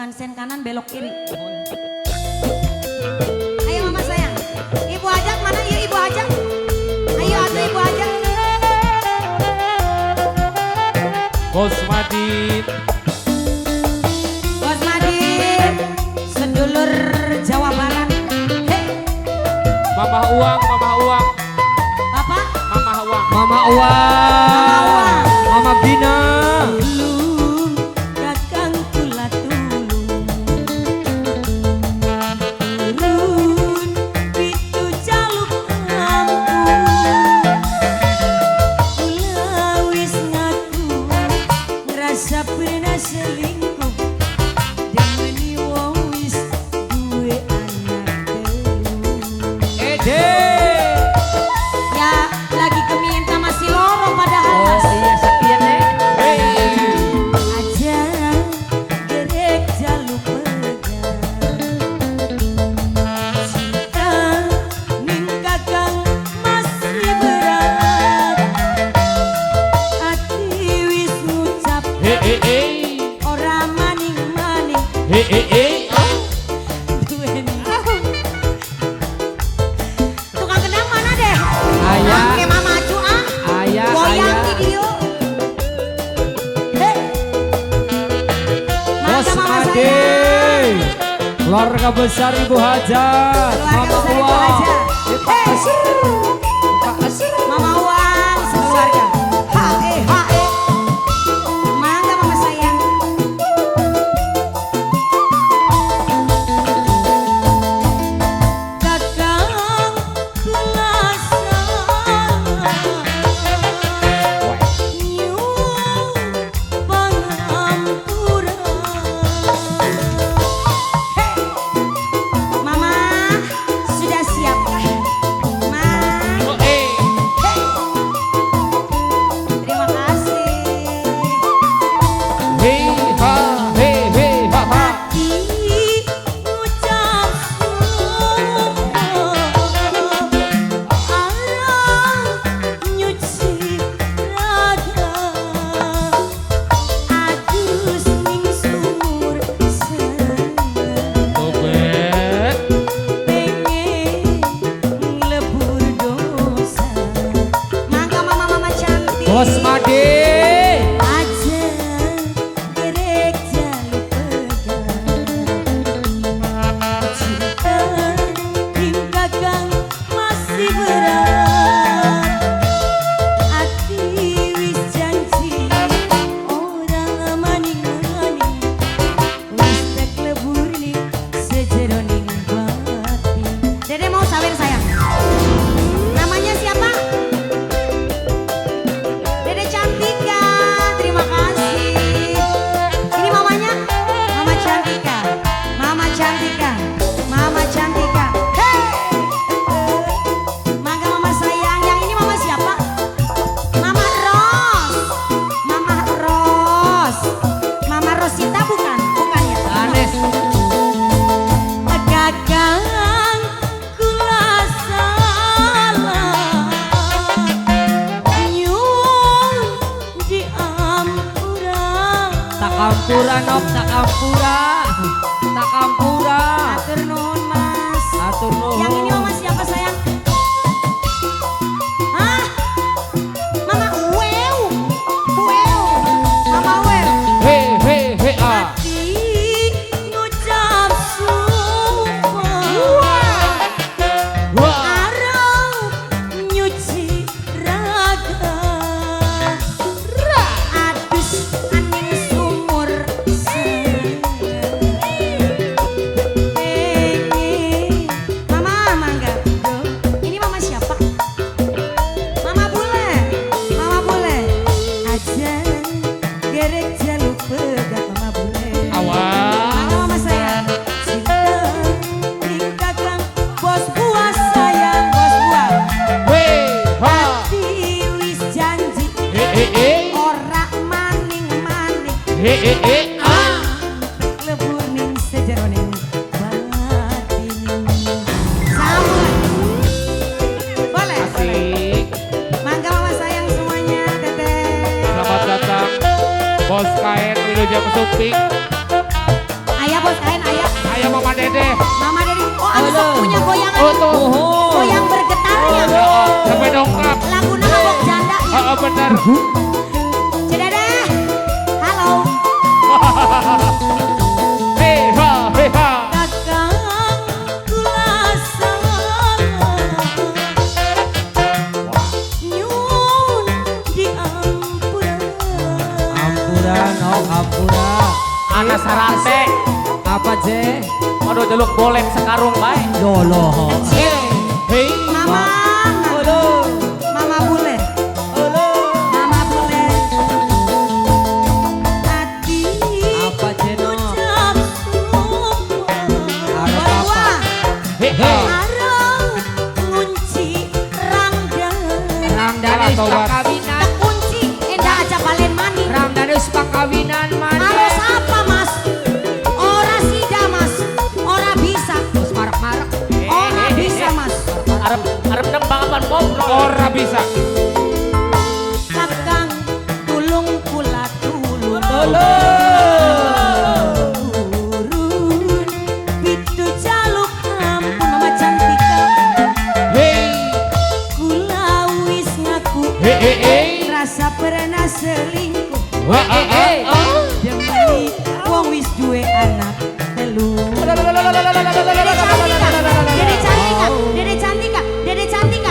Jangan sen kanan belok kiri. Ayo mama sayang. Ibu Hajat mana? Iya Ibu Hajat. Ayo atuh Ibu Hajat. Bos Madin. Bos Madin, sedulur Jawa Barat. Hei. Mama Uang, Mama Uang. Bapak? Mama Uang. Mama Uang. Mama Bina. Kakang kula tulung. Turun pitu jaluk ampun. Kula wis ngaku ngrasa pernah selingkuh. Demeni wong wis duwe anak telu. Ede. Ya lagi keminta masih loro padahal Oh mas. iya sekian nih. Hey. Aja gerek jaluk pegang. Cinta ning kakang masih berat. Ati wis ngucap Hey hey hey. ora maning-maning. Hey hey hey. Duweni. Tukang kendang mana deh? Ayah. Oke mama maju ah. Ayah, Goyang ayah. video. Hei. Bos Mangga mama sayang. Ade. Keluarga besar Ibu Hajat. Keluarga Mama besar Ibu Uang. Hajat. Pak Hey. Asir. Pak Asir. Mama Uang sekeluarga. H E H E. Mangga mama sayang. Kakang kula salah. Nyuwun pangampura. Hey. Mama sudah siap kah? Ma. Oh eh. Hey. Terima kasih. Hey ha hey hey ha ha. Hati ngucap sumpah, arep nyuci raga, adus ning sumur seneng, Tobet. pengen nglebur dosa. Mangga mama-mama cantik. Bos Made. Aja gerek jaluk pegang. Cinta ning kakang masih berat. Ati wis janji ora maning-maning. Wis tek lebur ning sejeroning batin. Dede mau sawer sayang. Namanya siapa? Dede Cantika, terima kasih. Ini mamanya, Mama Cantika, Mama Cantika, Mama Cantika. Hey, mangga mama sayang. Yang ini mama siapa? Mama Ros, Mama Ros, Mama Rosita bukan? Bukan ya? Anes. Kakang kula salah. Nyuwun diampura. Tak ampura nok, tak ampura. Tak ampura. Atur nuhun mas. Atur nuhun. Yang ini mama siapa sayang? Hah? Mama Wew. Wew. Mama Wew. Hey hey hey ah. Hati ngucap sumpah. Wah. Arep nyuci raga. Adus aning sumur seneng. Pengen. Mama mangga. Ini mama siapa? Mama bule. Mama bule. Aja gerek jaluk pegat mama bule. Awas. Mangga mama sayang. Cinta ning kakang bos buah sayang bos buah. Hey ha. Ati wis janji Hey hey hey. ora maning-maning. Hey hey hey ah. Lebur ning sejeroning batin. Sambut. Boleh. Asik. Mangga mama sayang semuanya, teteh. Selamat datang Bos Kain Wilujeng Suping. Ayah Oh tuh. Muhun. Goyang bergetarnya. Sampai dongkap. Lagu mabok janda ya. Oh, bener. Cedada. Halo. Hei ha hei ha. Kakang kula salah. Nyun diampura. Ampura nok ampura. Anak sarate. Apa je? Aduh jaluk boleng sekarung bae. Loloh. Hei hei. Mama. Halo. Mama bule. Halo. Mama bule. Hati Apa je nok? ucap sumpah. Arep apa? Hei ha. Arep ngunci rangda. Ramdhani wis Tobat. pakawinan. Kunci endah aja balen maning. Ramdhani wis pakawinan maneh. Harus apa mas? Ora sida mas. Ora bisa. Terus marak-marak. Ora bisa mas. Arep arep nembang apaan ngobrol. Ora bisa. Kakang tulung kula tulung. Turun pitu jaluk ampun mama cantika. Hei Kula wis ngaku hei hei hei. rasa pernah selingkuh. Wah ah ah.